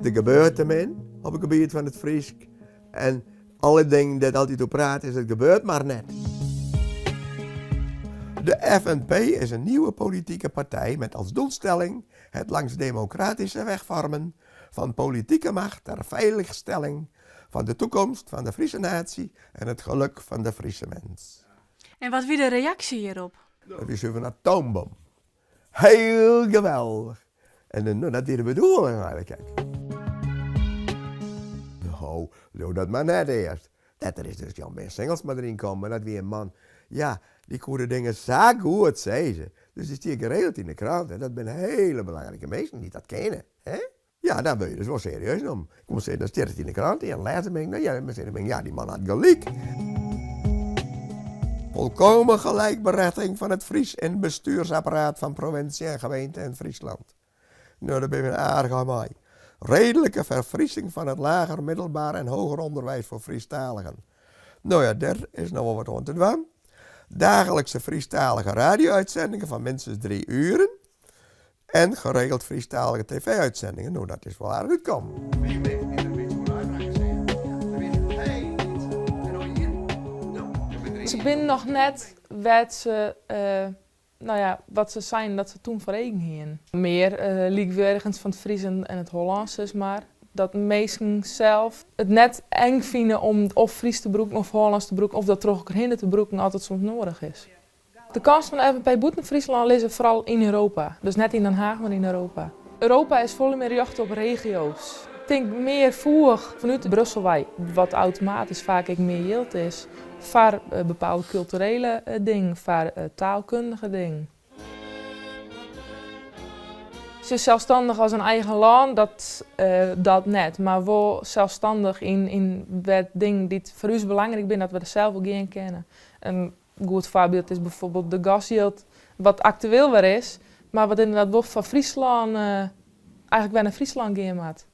Der gebeurt te min op it gebiet fan it Frysk en alle dingen dêr't altyd oer praat is, it gebeurt mar net. De FNP is een nieuwe politieke partij met als doelstelling het langs democratische weg vormen van politieke macht ter veiligstelling van de toekomst van de Friese natie en het geluk van de Friese mens. En wat wie de reaksje hjirop? Dat wie suver in atoombom. Hiel geweldich. En no, dat wie de bedoeling eigenlik ek. No, leau dat mar net earst. Letter is dus Jan Ben Singelsma deryn kommen en dat wie in man, ja, dy koe de dingen sa goed sizze. Dus dy stie geregeld yn de krante en dat binne hele belangrike minsken dy't dat kinne, hè? Ja, dan wurde je dus wol serieus nommen. Ik moat sizze, dan stiet it yn de krante en lêze bin ik, no ja, dan sizze ja, dy man hat gelyk. Volkomen gelijkberechtiging van het Fries in het bestuursapparaat van provincie en gemeente in Friesland. No, dêr binne we aardich ein mei. Redelijke verfriesing van het lager, middelbaar en hoger onderwijs voor Friestaligen. No ja, dêr is noch wol wat oan te dwaan. Dagelijkse Friestalige radio-uitzendingen van minstens 3 uren. En geregeld Frysktalige tv-uitzendingen, no dat is wol aardich útkommen. Se binne noch net wêr't se, no ja, wat se seinen dat se toen foar eagen hienen. Mear lykweardigens fan it Frysk en it Hollânsk sis mar. Dat minsken sels it net eng fine om of Frysk te brûken of Hollânsk te brûken of dat troch elkoar hinne te brûken as it soms noadich is. De kânsen fan de FNP bûten Fryslân lizze foaral yn Europa. Dus net yn Den Haach, mar yn Europa. Europa is folle mear rjochte op regio's. Ik tink mear foech fanút Brussel wei, wat automatysk faak ek mear jild is foar bepaalde kulturele dingen, foar taalkundige dingen. Se selsstannich as in eigen lân, dat dat net, mar wol selsstannich yn wêr't dingen dy't foar ús belangryk binne, dat we der sels oer gean kinne. In goed foarbyld is bijvoorbeeld de gasjild, wat aktueel wer is, mar wat ynderdaad wol foar Fryslân, eigenlik wer nei Fryslân gean moat.